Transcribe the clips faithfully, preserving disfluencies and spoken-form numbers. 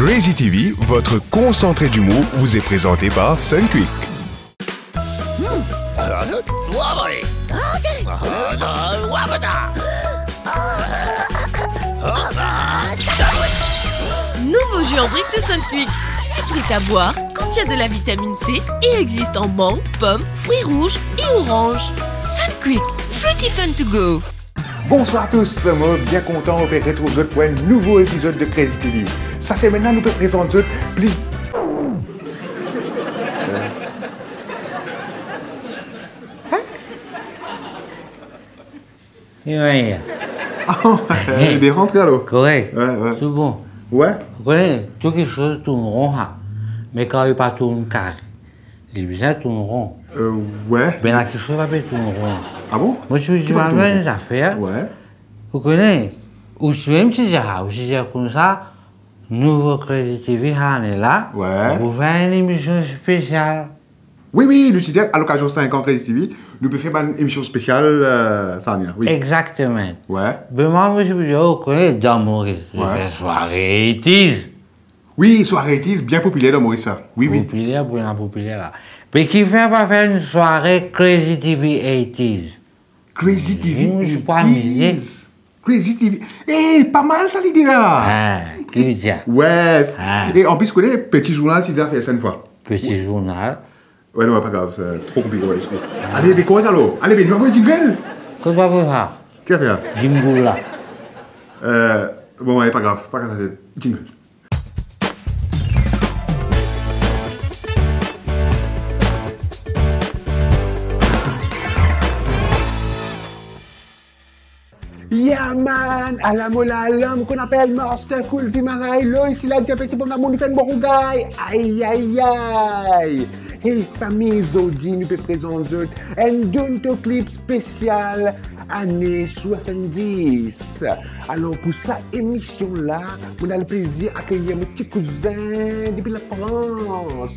Crazy T V, votre concentré d'humour, vous est présenté par Sunquick. Nouveau jus en briques de Sunquick. Sucré à boire, contient de la vitamine C et existe en mangue, pomme, fruits rouges et orange. Sunquick, fruity fun to go. Bonswar tous, mo bien kontan retrouv zot pou enn nouvo epizod de Crazy T V. Sa semenn la nou pe prezant zot plis... Hein? Ah, li pe rantre alor? Korek. Wi, wi. Tou bon. Wi. Ou kone, tou kiksoz tourn ron, ha. Me kan li pa tourn kare, li bizin tourn ron. Euh, wi. Be ena kiksoz pa pe tourn ron. Ah bon? Mo ti pe dir enn zafer. Wi. Ou kone, ou ti mem ti dir, ah, ou ti dir koumsa, nouvo Crazy T V, ane la, wi, pou fer enn emision spesial. Wi, wi, nou ti dir, a lokazion sink an Crazy T V, nou pe fer bann emision spesial, euh, sa ane la, wi. Exakteman. Wi. Be mwa, mo ti pe dir, ou kone, dan Moris, nou fer sware eighties. Wi, sware eighties, bien popiler dan Moris sa. Wi, wi. Popiler, bien popiler la. Be kifer pa fer enn sware Crazy T V eighties? Crazy T V eighties. Crazy T V. Eh, pa mal sa lide la. Ah, ki lide? Wi. Ah. E anplis, kone, Peti Zournal ti deza fer sa enn fwa. Peti Zournal? Wi, non, pa grav, se tro konplike, wi. Ale, be korek alor. Ale, be nou avoy jingle. Kot nou avoy sa? Ki zafer? Jingle la. Euh, bon, wi, pa grav, pa kas latet. Jingle. Yeah man, ala mo la, lom ki apel Master Cool Vimaray, lo isi la, ti apel se pou lamour nou fer enn bon rougay. Ay, ay, ay. Hey fami, zordi nou pe prezant zot enn donto clip spesial ane swasanndis. Alor, pou sa emision la, mo ena leplezir akeyir mo ti kouzin depi Lafrans.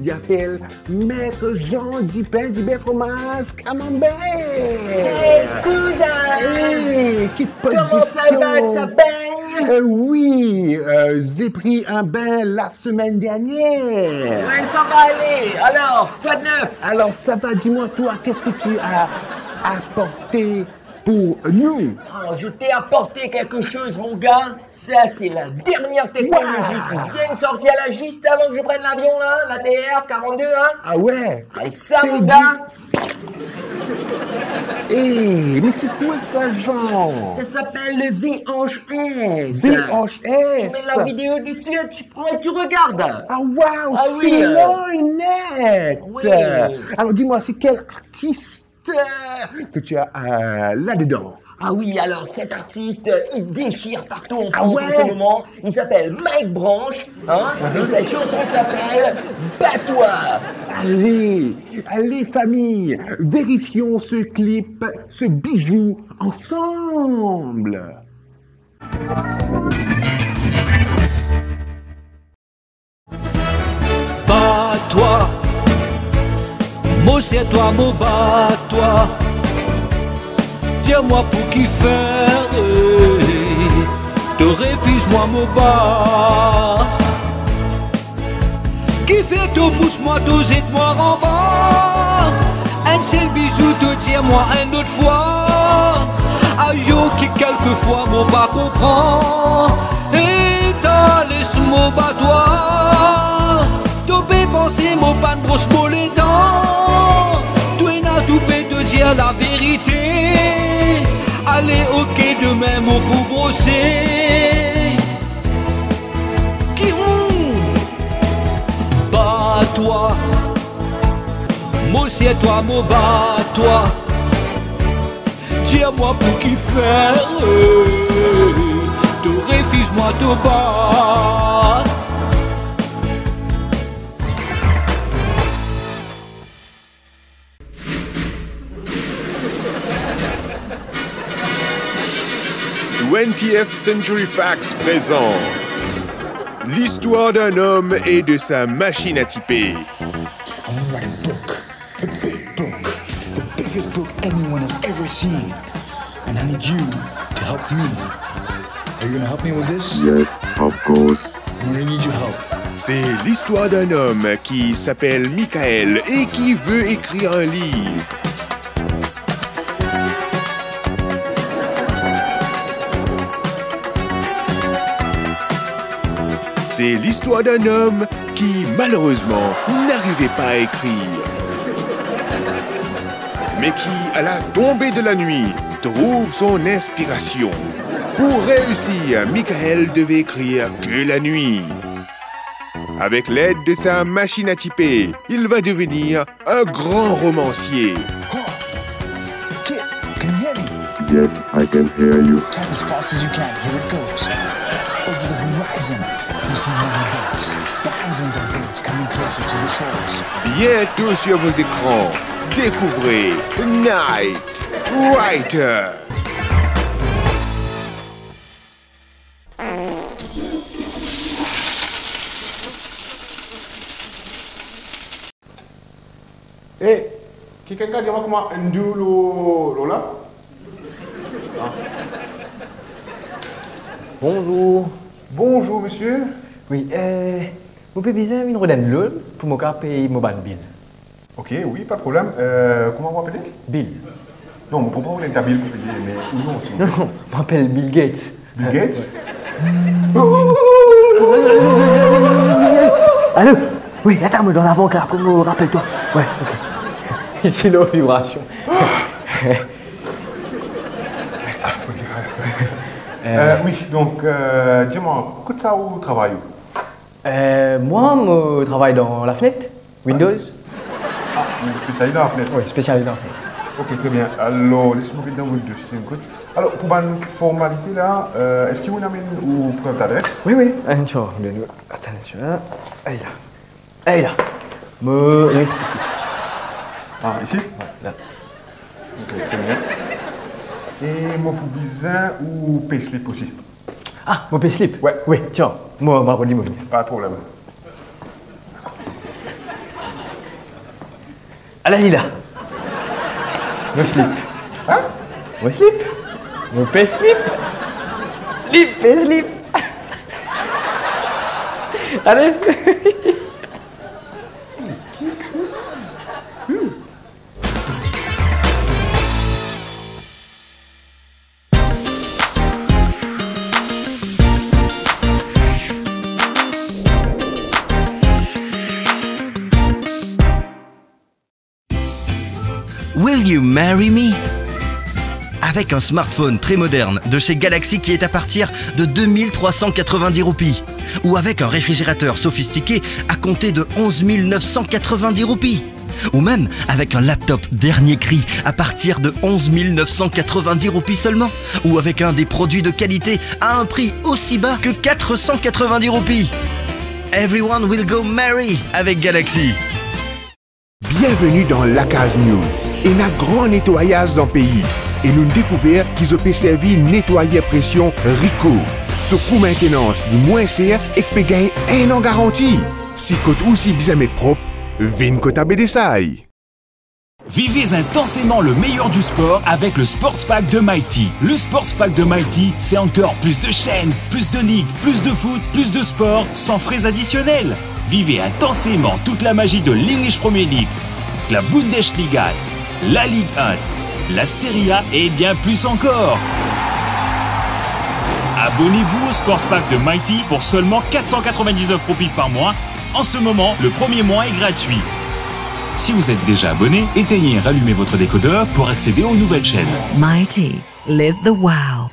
Li apel Maître Jean Dipin, Dipin Fromaz Camembert. Hey, kouzin! Hey, ki pozision! Comment ça va, ça baigne? Euh, oui, euh, j'ai pris un bain la semaine dernière. Ouais, ça va aller. Alors, quoi de neuf? Alors, ça va, dis-moi, toi, qu'est-ce que tu as apporté pour nous? Ah, je t'ai apporté quelque chose, mon gars. Ça, c'est la dernière technologie qui vient de sortir là, juste avant que je prenne l'avion, là, l'A T R quarante-deux, hein. Ah ouais. Et ça, mon gars. Eh, mais c'est quoi ça, Jean? Ça s'appelle le V H S. V H S. Tu mets la vidéo dessus, tu prends et tu regardes. Ah, waouh, c'est net. Oui. Alors, dis-moi, c'est quel artiste que tu as, euh, là-dedans? Ah oui, alors cet artiste, il déchire partout en France en ce moment. Ah ouais? Il s'appelle Mike Branch, hein, et sa chanson s'appelle Bats-toi. Allez, allez famille, vérifions ce clip, ce bijou ensemble. Bat twa, mo sir twa, mo bat twa. Dir mwa pou kifer to refiz mwa, mo bat. Kifer to pous mwa, to zet mwa anba? Enn sel bizou, to dir mwa enn lot fwa. Ayo, ki kelkefwa mo pa konpran. E ta les mo bat twa. To pe panse mo pa'nn bros mo ledan? To ena toupe to dir laverite. Ale, oke, demin mo pou brose. Ki ou? Bat twa, mo sir twa, mo bat twa. Dir mwa pou kifer to refiz mwa, to bat. Twentieth Century Facts présente l'histoire d'un homme et de sa machine à typer. I wanna write a book, a big book, the biggest book anyone has ever seen. And I need you to help me. Are you gonna help me with this? Yes, of course. We need your help. C'est l'histoire d'un homme qui s'appelle Michael et qui veut écrire un livre. C'est l'histoire d'un homme qui, malheureusement, n'arrivait pas à écrire. Mais qui, à la tombée de la nuit, trouve son inspiration. Pour réussir, Michael devait écrire que la nuit. Avec l'aide de sa machine à typer, il va devenir un grand romancier. Can you hear me? Yes, I can hear you. Type as fast as you can. Here it goes. Over the horizon, you see many boats. Thousands of boats coming closer to the shores. Bientôt sur vos écrans, découvrez Knight Rider. Eh, kikenn kapav dir mwa kouma enn dou lor, lor la? Ah. Bonzour. Bonzour, misie. Wi, eh, mo pe bizin vinn rod enn loan pou mo kapav pey mo bann bil. Ok, wi, pa de problem. Eh, kouma ou apele? Bill. Non, mo konpran ou ena enn ta bil pou peye, me ou non, silvouple? Non, non, mo apel Bill Gates. Bill Gates? Alo? Wi, atann, mo dan labank la, apre mo rapel twa. Wi, ok. Isi lor vibrasion. Eh, wi, donk, eh, dir mwa, kot sa ou travay ou? Eh, mwa, mo travay dan lafnet, Windows. Ah, ou spesializ dan lafnet? Wi, spesializ dan lafnet. Ok, tre bien. Alor, les mo get dan mo dosie enn kout. Alor, pou bann formalite la, eh, eski ou amenn ou prev ladres? Wi, wi, enn segonn, atann enn segonn. Ala. Ala. Mo res isi. Ah, isi? Wi, la. Ok, tre bien. E mo pou bizin ou payslip osi. Ah, mo payslip? Wi. Wi, tian, mo, mo al rod li, mo vini. Pa de problem. Ala li la. Mo slip. Hein? Mo slip. Mo payslip. Slip, payslip. Ale. Will you marry me? Avec un smartphone très moderne de chez Galaxy qui est à partir de deux mille trois cent quatre-vingt-dix roupies, ou avec un réfrigérateur sophistiqué à compter de onze mille neuf cent quatre-vingt-dix roupies, ou même avec un laptop dernier cri à partir de onze mille neuf cent quatre-vingt-dix roupies seulement, ou avec un des produits de qualité à un prix aussi bas que quatre cent quatre-vingt-dix roupies. Everyone will go marry avec Galaxy. Bienveni dan Lakaz News. Ena gran netwayaz dan pei e nou'nn dekouver ki zot pe servi netwayer presion Rico. So kou mintenans li mwin ser ek pe gagn enn an garanti. Si kot ou osi bizin met prop, vinn kot A B D S I. Vivez intensément le meilleur du sport avec le Sports Pack de Mighty. Le Sports Pack de Mighty, c'est encore plus de chaînes, plus de ligues, plus de foot, plus de sport, sans frais additionnels. Vivez intensément toute la magie de l'English Premier League, de la Bundesliga, la Ligue un, la Serie A et bien plus encore. Abonnez-vous au Sports Pack de Mighty pour seulement quatre cent quatre-vingt-dix-neuf roupies par mois. En ce moment, le premier mois est gratuit. Si vous êtes déjà abonné, éteignez et rallumez votre décodeur pour accéder aux nouvelles chaînes. Mighty, live the wow.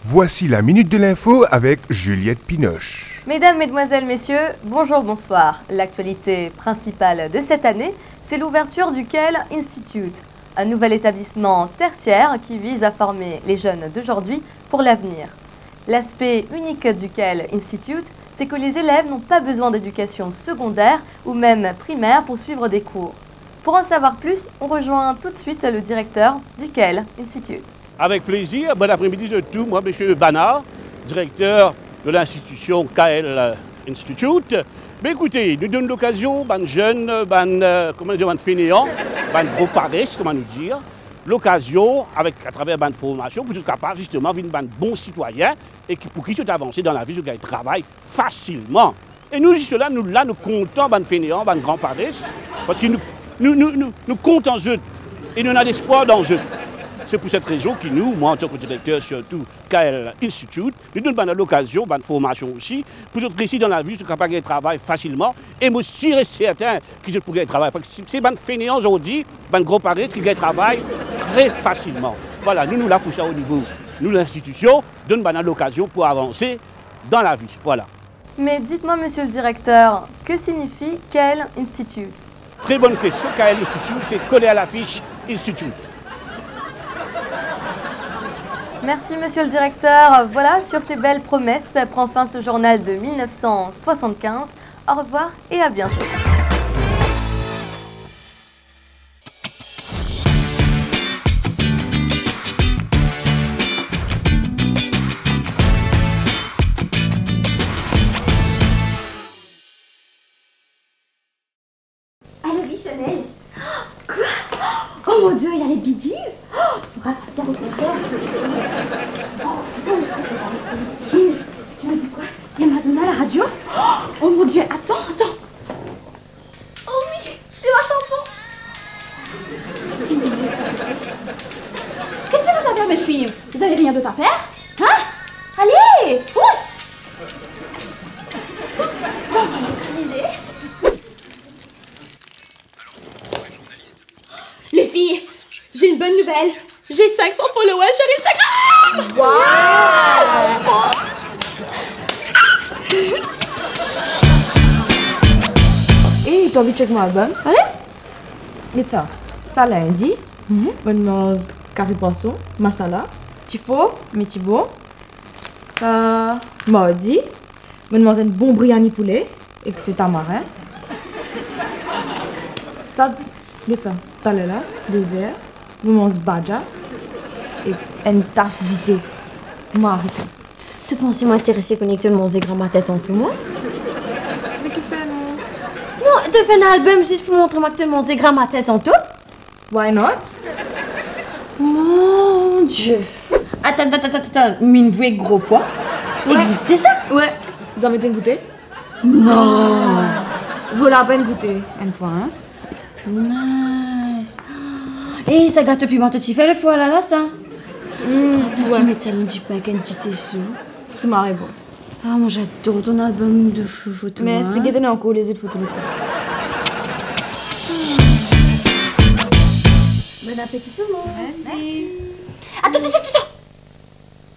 Voici la Minute de l'Info avec Juliette Pinoche. Mesdames, Mesdemoiselles, Messieurs, bonjour, bonsoir. L'actualité principale de cette année, c'est l'ouverture du Kale Institute, un nouvel établissement tertiaire qui vise à former les jeunes d'aujourd'hui pour l'avenir. L'aspect unique du Kale Institute, c'est que les élèves n'ont pas besoin d'éducation secondaire ou même primaire pour suivre des cours. Pour en savoir plus, on rejoint tout de suite le directeur du Kale Institute. Avec plaisir. Bon après-midi surtout. Moi, monsieur Banard, directeur de l'institution Kale Institute. Be ekoute, nou donn lokazion bann zenn, bann, eh, kouma nou dir, bann fenean, bann gro pares, kouma nou dir, lokazion avek, atraver bann formasion pou zot kapav zisteman vinn bann bon sitwayin e ki, pou ki zot avanse dan lavi, zot gagn travay fasilman. E nou, zis la, nou la, nou kontan bann fenean, bann gran pares, parski nou, nou, nou, nou, nou kontan zot e nou ena lespwar dan zot. Se pou set rezon ki nou, mwa, antan ki direkter, sirtou K L Institute, nou donn bann lokazion, bann formasion osi, pou zot reysi dan lavi, zot kapav gagn travay fasilman, e mo sir e sertin ki zot pou gagn travay, parski se, se bann fenean zordi, bann gro pares ki gagn travay tre fasilman. Vwala, nou, nou la pou sa o nivo nou linstitision, donn bann lokazion pou avanse dan lavi. Vwala. Mais dites-moi, monsieur le directeur, que signifie K L Institute ? Très bonne question, K L Institute, c'est coller à l'affiche Institute. Merci, monsieur le directeur. Voilà, sur ces belles promesses, prend fin ce journal de mille neuf cent soixante-quinze. Au revoir et à bientôt. Allô, oui, Chanel. Quoi ? Oh mon Dieu, il y a les Bee Gees. Oh, il faudra partir au concert. Oh, il faut le faire. Mais tu me dis quoi ? Il y a Madonna à la radio ? Oh mon Dieu, attends, attends. Oh oui, c'est ma chanson. Qu'est-ce que vous avez à me suivre ? Vous avez rien d'autre à faire ? Hein ? Allez, oust ! Bon, tu disais ? Les filles, j'ai une bonne nouvelle. J'ai cinq cents followers sur Instagram. Waouh ! Ey, to anvi check mo album ? Ale. Get sa. Sa lindi, mhm, mo'nn manz kari pwason, masala, ti for, me ti bon. Sa mardi, mo'nn manz enn bon briani poule ek so tamarin. Sa, get sa, taler la, dezer, mo manz badja ek enn tas dite. Mo arive. To panse mo interese kouma to'nn manze gramatin tanto mwa? Me kifer non? Non, to fer enn album zis pou montre mwa ki to'nn manze gramatin tanto? Why not? Mon Dieu! Atann, atann, atann, atann, minn bwar gro pwa? Wi. Existe sa? Wi. Zame to'nn goute? Non! Vo lapenn goute enn fwa, hein? Nice! Ey, sa gato piman to ti fer lot fwa la, la, sa? Mm, wi. Ti met sa dan dipin ek enn ti teso. Tou mari bon. Ah, mwa, j'adore ton album de fo-, foto, mersi, hein. Get ena ankor lezot foto, lezot. Bon apeti tou le mond. Mersi. Atann, atann, atann, atann.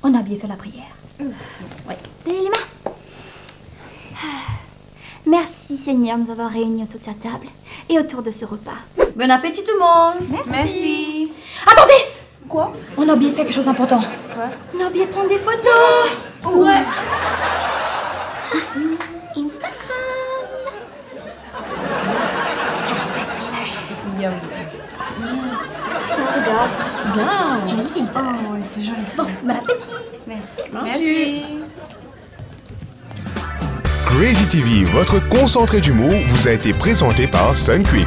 On a bien fait la prière. Oui. Tenez les mains. Merci Seigneur de nous avoir réunis autour de cette table et autour de ce repas. Bon apeti tou le mond. Mersi. Mersi. Atann! Kwa? On a oublié de faire quelque chose d'important. Kwa? On a oublié de prendre des photos. Ouais. Instagram. Hashtag dinner. Yum. Tiens, regarde. Bien. Joli filtre. Oh, ouais, c'est joli, celui-là. Bon, bon appétit. Merci. Merci. Crazy T V, votre concentré d'humour, vous a été présenté par Sunquick.